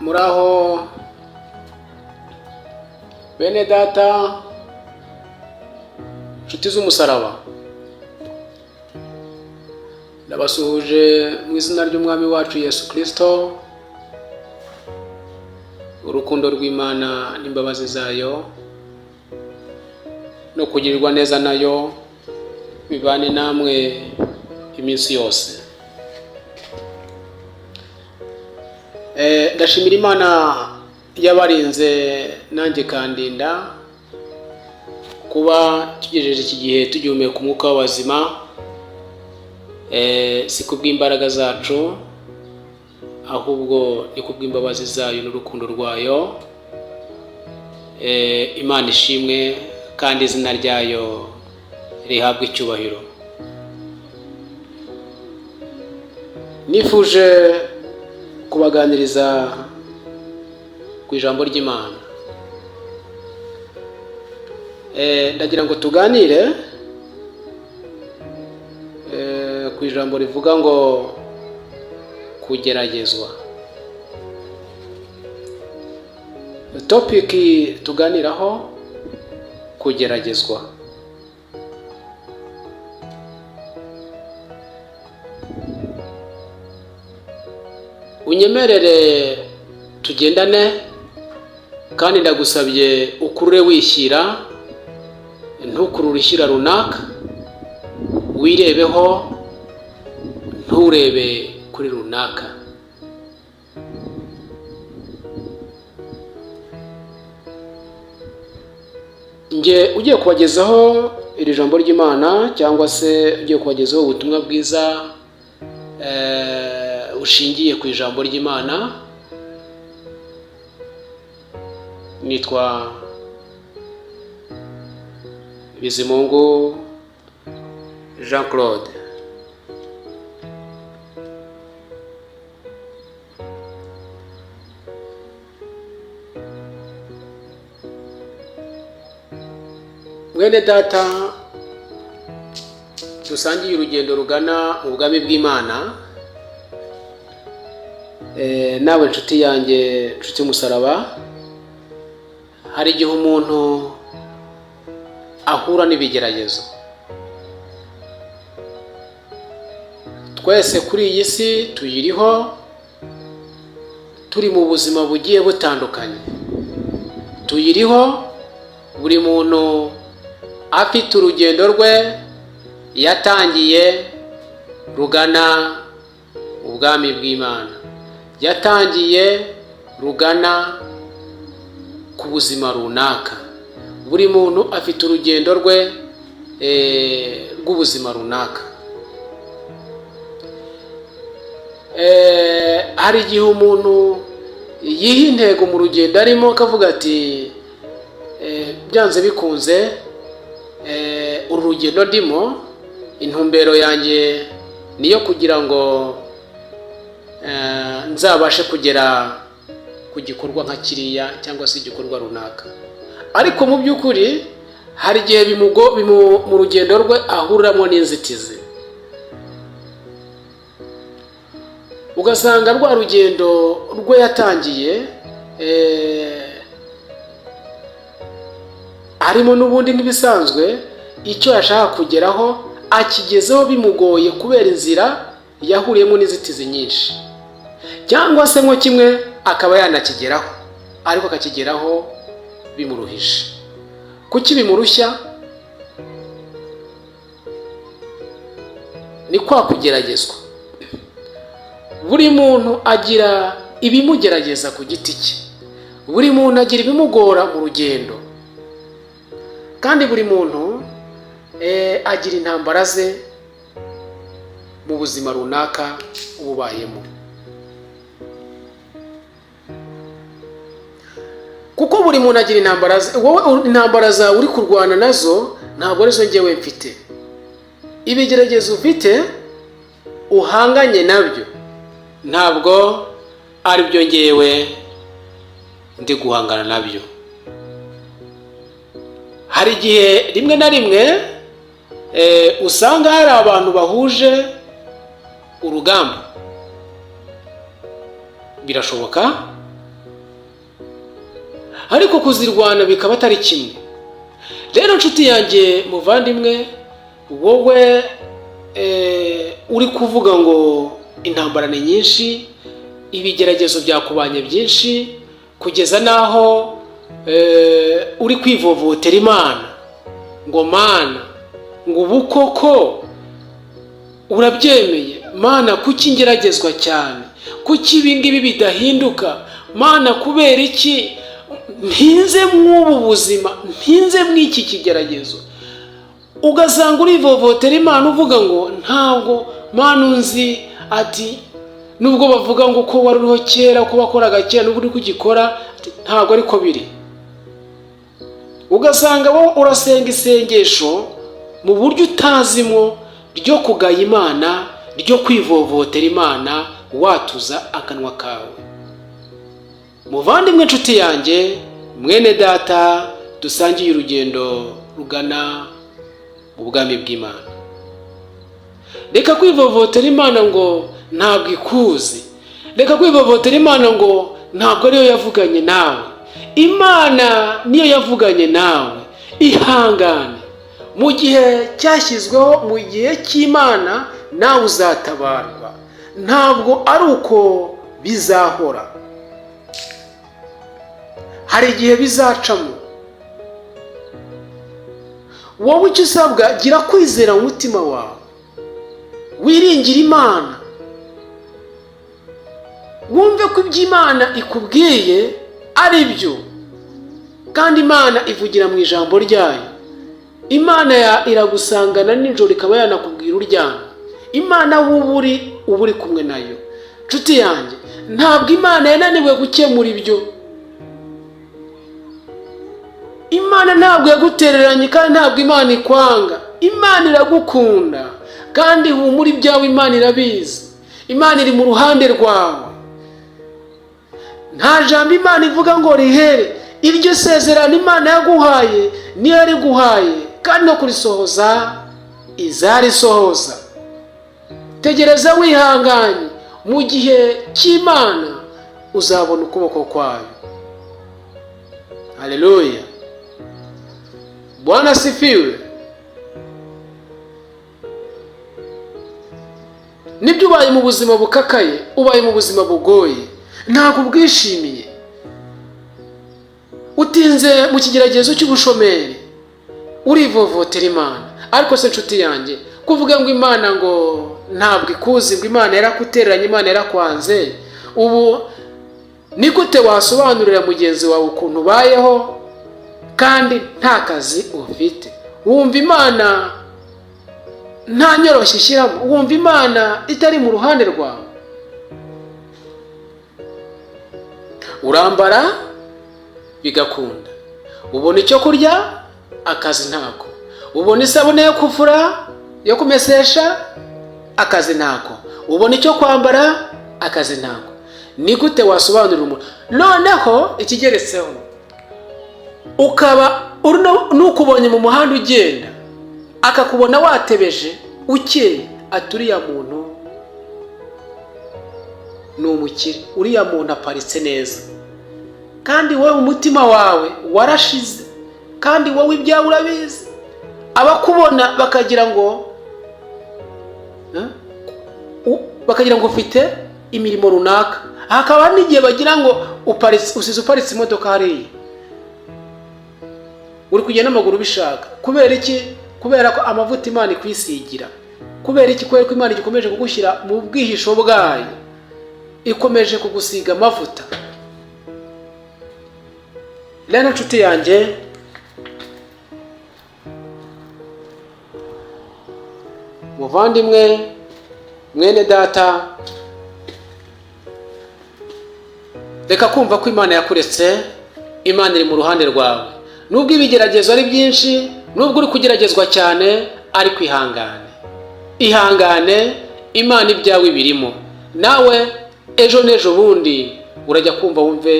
Muraho bene data, nshuti z'umusaraba, ndabasuhuje mu izina ry'Umwami wacu Yesu Kristo. Urukundo rw'Imana n'imbabazi zayo no kugirirwa neza nayo bibane namwe iminsi yose. Ndashimira Imana yabarinze nanjye ikandinda kuba tugejeje iki gihe tugihumeka umwuka w'abazima. Si kubw'imbaraga zacu, ahubwo ni kubw'imbabazi zayo n'urukundo rwayo. Imana ishimwe kandi izina ryayo rihabwe icyubahiro. Nifuje kubaganiriza ku ijambo ry'Imana. Ndagira ngo tuganire ku ijambo rivuga ngo kugeragezwa. Topiki tuganiraho, kugeragezwa. Unyemerere tugendane, kandi ndagusabye ukurure wishyira, ntukurure ishyira runaka, wirebeho, nturebe kuri runaka. Nge ugiye kubagezaho iri jambo ry'Imana, cyangwa se ugiye kubagezaho ubutumwa bwiza bushingiye ku ijambo ry'Imana, nitwa Bizimungu Jean Claude. Mwene data dusangiye urugendo rugana mu bwami bw'Imana, nawe nshuti yanjye, nshuti y'umusaraba, hari igihe umuntu ahura n'ibigeragezo. Twese kuri iyi si tuyiriho turi mu buzima bugiye butandukanye, tuyiriho buri muntu afite urugendo rwe yatangiye rugana ubwami bw'Imana, yatangiye rugana ku buzima runaka. Buri muntu afite urugendo rwe rw'ubuzima runaka. Hari igihe umuntu yiha intego mu rugendo arimo, akavuga ati byanze bikunze uru rugendo ndimo, intumbero yanjye niyo kugira ngo nzabashe kugera ku gikorwa nka kiriya cyangwa se igikorwa runaka. Ariko mu by'ukuri hari igihe mu rugendo rwe ahuriramo n'inzitizi, ugasanga rwa rugendo rwe yatangiye harimo n'ubundi nk'ibisanzwe, icyo yashaka kugeraho akigezeho bimugoye kubera inzira yahuriyemo n'inzitizi nyinshi, cyangwa se nko kimwe akaba yanakigeraho ariko akakigeraho bimuruhije. Kuki bimurushya? Ni kwa kugeragezwa. Buri muntu agira ibimugerageza ku giti cye, buri muntu agira ibimugora mu rugendo, kandi buri muntu agira intambara ze mu buzima runaka ububayemo. Kuko buri muntu agira intambara ze, wowe intambara zawe uri kurwana nazo ntabwo arizo ngewe mfite. Ibigeragezo ufite uhanganye nabyo ntabwo aribyo ngewe ndi guhangana nabyo. Hari igihe rimwe na rimwe usanga hari abantu bahuje urugamba, birashoboka. Ariko kuzirwana bikaba atari kimwe. Rero nshuti yanjye, muvandimwe, wowe uri kuvuga ngo intambara ni nyinshi, ibigeragezo byakubanye byinshi, kugeza n'aho uri kwivovotera Imana ngo: "Mana, ngo ubu koko urabyemeye? Mana, kuki ngeragezwa cyane? Kuki ibi ngibi bidahinduka? Mana, kubera iki ntinze mw'ubu buzima, ntinze mw'iki kigeragezo?" Ugasanga urivovotera Imana, uvuga ngo: "Ntabwo Mana unzi." Ati: "Nubwo bavuga ngo ko wari uriho kera, ko wakoraga kera, nubwo uri kugikora, ntabwo ariko biri." Ugasanga wowe urasenga isengesho mu buryo utazimo, ryo kugaya Imana, ryo kwivovotera Imana, watuza akanwa kawe. Muvandimwe, inshuti yanjye, mwene data dusangiye urugendo rugana mu bwami bw'Imana, reka kwivovotera Imana ngo ntabwo ikuzi. Reka kwivovotera Imana ngo ntabwo ariyo yavuganye nawe. Imana niyo yavuganye nawe. Ihangane, mu gihe cyashyizweho, mu gihe cy'Imana, nawe uzatabarwa. Ntabwo ari uko bizahora, hari igihe bizacamo. Wowe icyo usabwa, gira kwizera mu mutima wawe, wiringire Imana, wumve ko ibyo Imana ikubwiye ari byo, kandi Imana ivugira mu ijambo ryayo. Imana iragusangana nijoro, ikaba yanakubwira uryamye. Imana wowe uri, uba uri kumwe nayo. Nshuti yanjye, ntabwo Imana yananiwe gukemura ibyo. Imana ntabwo yagutereranye, kandi ntabwo Imana ikwanga. Imana iragukunda, kandi humura, ibyawe Imana irabizi. Imana iri mu ruhande rwawe. Nta jambo Imana ivuga ngo rihere. Iryo sezerano Imana yaguhaye niyo yariguhaye, kandi no kurisohoza izarisohoza. Tegereza wihanganye, mu gihe cy'Imana uzabona ukuboko kwayo. Haleluya, Bwana asifiwe. Nibyo, ubaye mu buzima bukakaye, ubaye mu buzima bugoye, ntabwo ubwishimiye, utinze mu kigeragezo cy'ubushomeri, urivovotera Imana. Ariko se nshuti yanjye, kuvuga ngo Imana ngo ntabwo ikuzi, ngo Imana yarakutereranye, Imana yarakwanze, ubu ni gute wasobanurira mugenzi wawe ukuntu ubayeho kandi nta kazi ufite? Wumva Imana nta nyoroshyo ishyiramo? Wumva Imana itari mu ruhande rwawe? Urambara bigakunda, ubona icyo kurya, akazi ntako, ubona isabune yo kufura, yo kumesesha, akazi ntako, ubona icyo kwambara, akazi ntako. Ni gute wasobanurira umuntu? Noneho ikigeretseho, ukaba n'ukubonye mu muhanda ugenda, akakubona watebeje, ukeye, ati: "Uriya muntu ni umukire, uriya muntu aparitse neza." Kandi wowe umutima wawe warashize, kandi wowe ibyawe urabizi. Abakubona bakagira ngo ufite imirimo runaka. Hakaba n'igihe bagira ngo uparitse, usize uparitse imodoka hariya, uri kugenda n'amaguru ubishaka. Kubera iki? Kubera ko amavuta Imana ikwisigira. Kubera iki? Kubera ko Imana ikomeje kugushyira mu bwihisho bwayo, ikomeje kugusiga amavuta. Rero inshuti yanjye, muvandimwe, mwene data, reka kumva ko Imana yakuretse. Imana iri mu ruhande rwawe, nubwo ibigeragezo ari byinshi, nubwo uri kugeragezwa cyane, ariko ihangane, ihangane. Imana ibyawe birimo nawe. Ejo n'ejo bundi urajya kumva wumve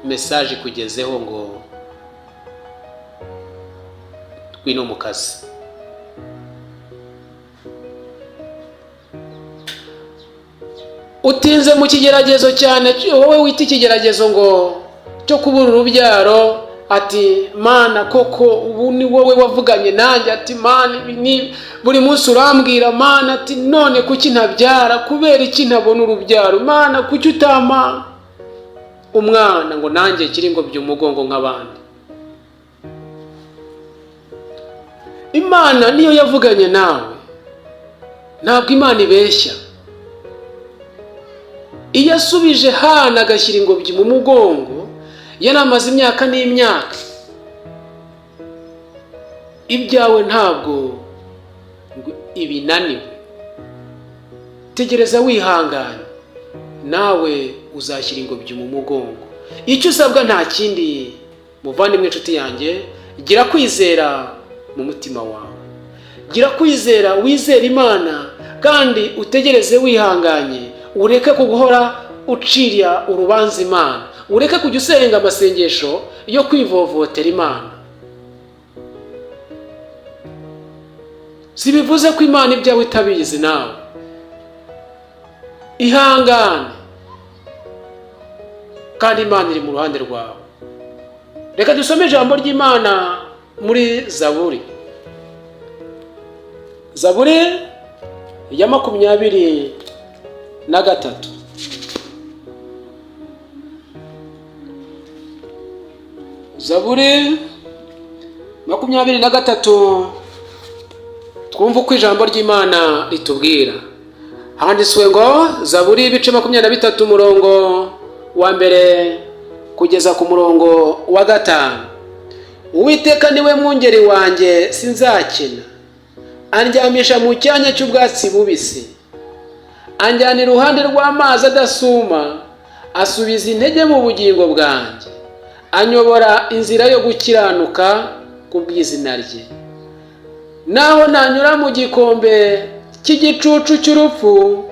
message ikugezeho ngo: "Ngwino mu kazi." Utinze mu kigeragezo cyane, wowe wita ikigeragezo ngo cyo kubura urubyaro, ati Mana koko ubu ni wowe wavuganye nanjye, ati Mana ni buri munsi urambwira, Mana ati none kuki ntabyara, kubera iki ntabona urubyaro, Mana kuki utampa umwana ngo nanjye kiri ngo by'umugongo nk'abandi. Imana niyo yavuganye nawe, ntabwo Imana ibeshya. Iyo asubije Hana agashyira ingobyi mu mugongo, yari amaze imyaka n'imyaka. Ibyawe ntabwo ibinaniwe, tegereza wihangane, nawe uzashyira ingobyi mu mugongo. Icyo usabwa nta kindi, muvandimwe inshuti yanjye, gira kwizera mu mutima wawe, gira kwizera, wizere Imana kandi utegereze wihanganye, ureke guhora ucira urubanza Imana, ureke kujya usenga amasengesho yo kwivovotera Imana. Si bivuze ko Imana ibyawe itabizi nawe, ihangane kandi Imana iri mu ruhande rwawe. Reka dusome ijambo ry'Imana muri Zaburi, Zaburi ya 23. Zaburi 23, twumva uko ijambo ry'Imana ritubwira. Handitswe ngo Zaburi ibice 23 umurongo wa 1 kugeza ku murongo wa 5. Uwiteka niwe mwungeri wanjye sinzakena, andyamisha mu cyanya cy'ubwatsi bubisi, anjyana iruhande rw'amazi adasuma, asubiza intege mu bugingo bwanjye, anyobora inzira yo gukiranuka ku bw'izina rye. Naho nanyura mu gikombe cy'igicucu cy'urupfu,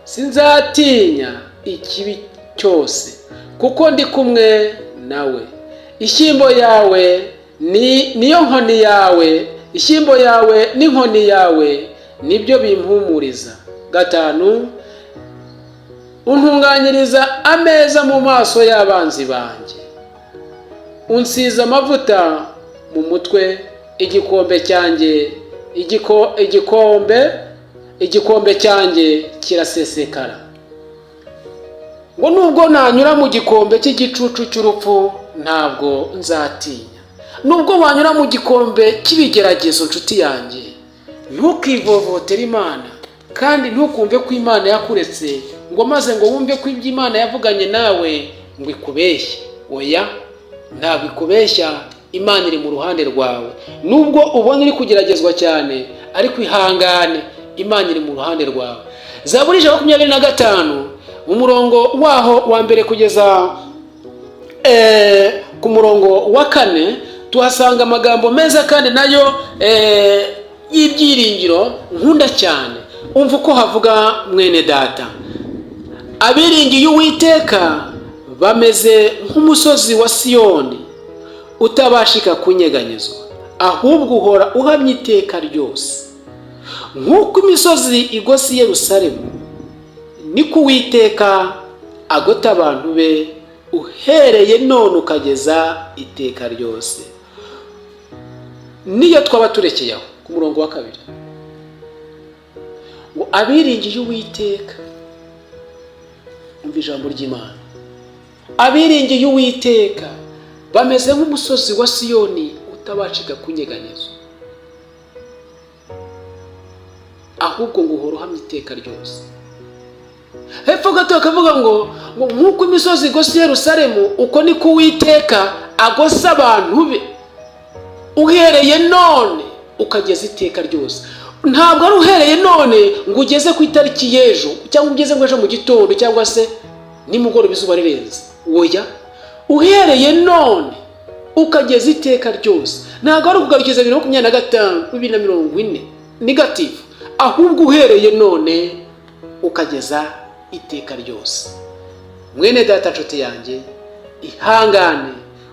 sinzatinya ikibi cyose, kuko ndi kumwe nawe. Ishyimbo yawe niyo nkoni yawe, ishyimbo yawe n'inkoni yawe nibyo bimpumuriza. 5, untunganyiriza ameza mu maso y'abanzi banjye, unsiza amavuta mu mutwe, igikombe cyanjye igikombe cyanjye kirasesekara. Ngo nubwo nanyura mu gikombe cy'igicucu cy'urupfu ntabwo nzatinya. Nubwo wanyura mu gikombe cy'ibigeragezo nshuti yanjye, ntukivovotere Imana, kandi ntukumve ko Imana yakuretse ngo maze ngo wumve ko ibyo Imana yavuganye nawe ngo ikubeshye. Oya, ntabwo ikubeshya, Imana iri mu ruhande rwawe. Nubwo ubona uri kugeragezwa cyane, ariko ihangane, Imana iri mu ruhande rwawe. Zaburi 125 umurongo waho wa 1 kugeza ku murongo wa 4, tuhasanga amagambo meza kandi nayo y'ibyiringiro nkunda cyane. Umva uko havuga mwene data: abiringiye Uwiteka bameze nk'umusozi wa Siyoni utabashika kunyeganyezwa, ahubwo uhora uhamye iteka ryose. Nk'uko imisozi igose i Yerusalemu, niko Uwiteka agota abantu be, uhereye none ukageza iteka ryose. Niyo twaba turekeye aho ku murongo wa 2, ngo abiringiye Uwiteka, umva ijambo ry'Imana, abiringiye Uwiteka bameze nk'umusozi wa Siyoni utabashika kunyeganyezwa, ahubwo ngo uhora uhamye iteka ryose. Hepfo gato bakavuga ngo nk'uko imisozi igose Yerusalemu, uko niko Uwiteka agose abantu be, uhereye none ukageza iteka ryose. Ntabwo ari uhereye none ngo ugeze ku itariki y'ejo, cyangwa ugeze ngo ejo mu gitondo, cyangwa se nimugoroba izuba rirenze. Oya, uhereye none ukageza iteka ryose. Ntabwo ari ukugarukiza 2025, 2040 negative, ahubwo uhereye none ukageza iteka ryose. Mwene data nshuti yanjye, ihangane,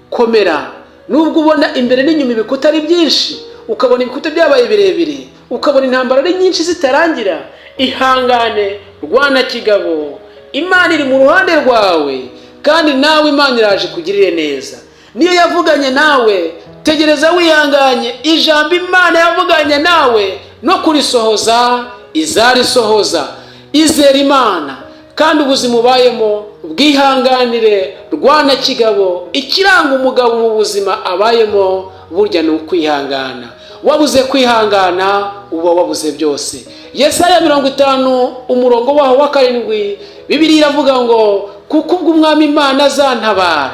komera. Nubwo ubona imbere n'inyuma ibikuta ari byinshi, ukabona ibikuta byabaye birebire, ukabona intambara ari nyinshi zitarangira, ihangane, rwana kigabo, Imana iri mu ruhande rwawe. Kandi nawe Imana iraje ikugirire neza. Niyo yavuganye nawe, tegereza wihanganye. Ijambo Imana yavuganye nawe no kurisohoza izarisohoza. Izera Imana, kandi ubuzima ubayemo bwihanganire, rwana kigabo. Ikiranga umugabo mu buzima abayemo burya ni ukwihangana. Wabuze kwihangana, uba wabuze byose. Yesaya 50, umurongo waho wa 7, Bibiliya iravuga ngo: "Kuko ubwo Umwami Imana azantabara,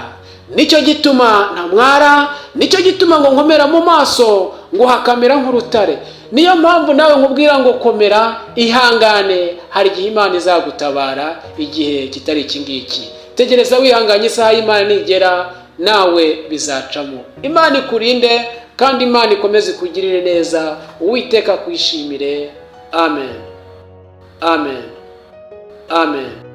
nicyo gituma ntamwara, nicyo gituma ngo nkomera mu maso ngo hakamera nk'urutare." Niyo mpamvu nawe nkubwira ngo komera, ihangane, hari igihe Imana izagutabara, igihe kitari iki ngiki. Tegereza wihanganye, isaha y'Imana nigera nawe bizacamo. Imana ikurinde, kandi Imana ikomeze ikugirire neza. Uwiteka akwishimire. Amen, amen, amen.